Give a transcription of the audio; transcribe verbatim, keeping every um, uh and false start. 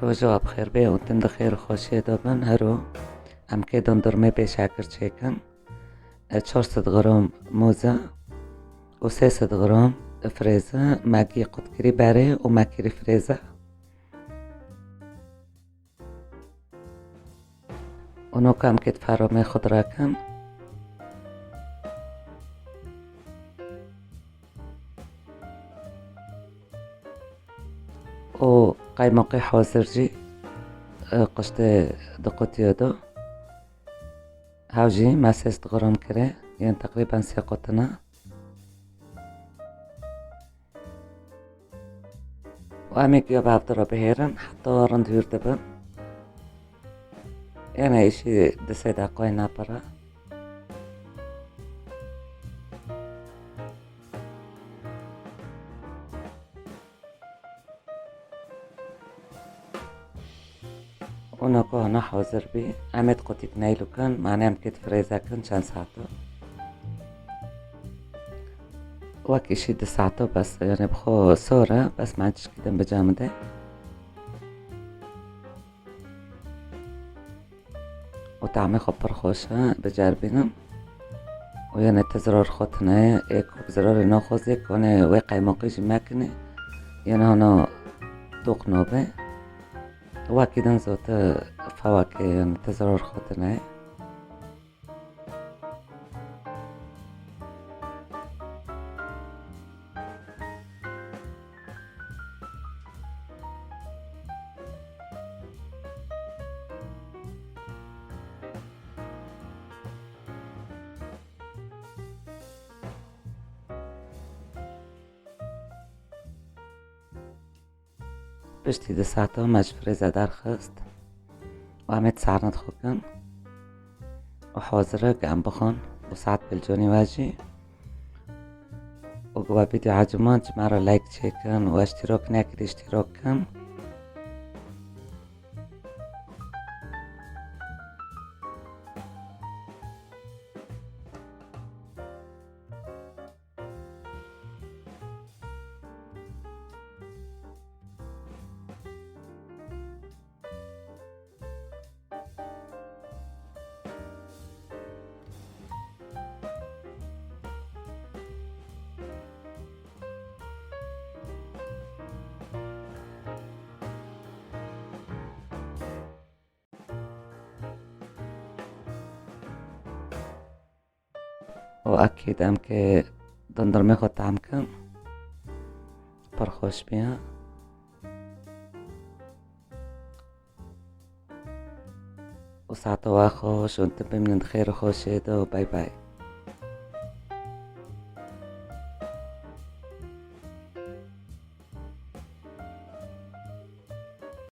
Roja we bi xêr bê û tim di xêr û xweşiyê de bin. Hero em kê dondurmê pêşakir çêkin. E, çar sed gram moza û sê sed gram firêze, me gî qutkirî berê û me kirî firêze. Û noka em kê di feromê xwe dirakin. û qeymoqê hazir jî, e, quştê di qutiya de. Hew jî me sê sed gram kirê, yên teqrîben sê qutina. Û em ê giya bi hev de re bihêrin, heta rind hûr dibin. Yanê îşî di sê deqayê ne pir e. Û noka hona hazir bî. Em ê di qutîk neylukin, mane em kê di firêze kin çend saet e. Wek îşî di saet e bes, yanê bi xwe sor e, bes me tişkî din bi cem de. û tamê xwe pir xweş e, biceribînin. Û yanê ti zirar xwe tune ye, ê ku bi zirarê naxwazê, ku hûnê wê qeymoqê jî mekinê, yanê hûna toq nabe. Wekî din zû ti fewekê, yanê ti zirar xwe tune ye. Piştî du saetan me ji firêze derxist û em ê di sarnet xwe kin û hazir e ku em bixwin û saet pêl conî we jî. Û ku we vîdeo eciband, ji me re like çêkin û eştîrok nekirî, îştîrok kin. û ekîd em kê dindirmê xwe tehm kin. Pir xweş bûye. Û saeta we xweş û tu bimînin di xêr û xweşê de û bay bay.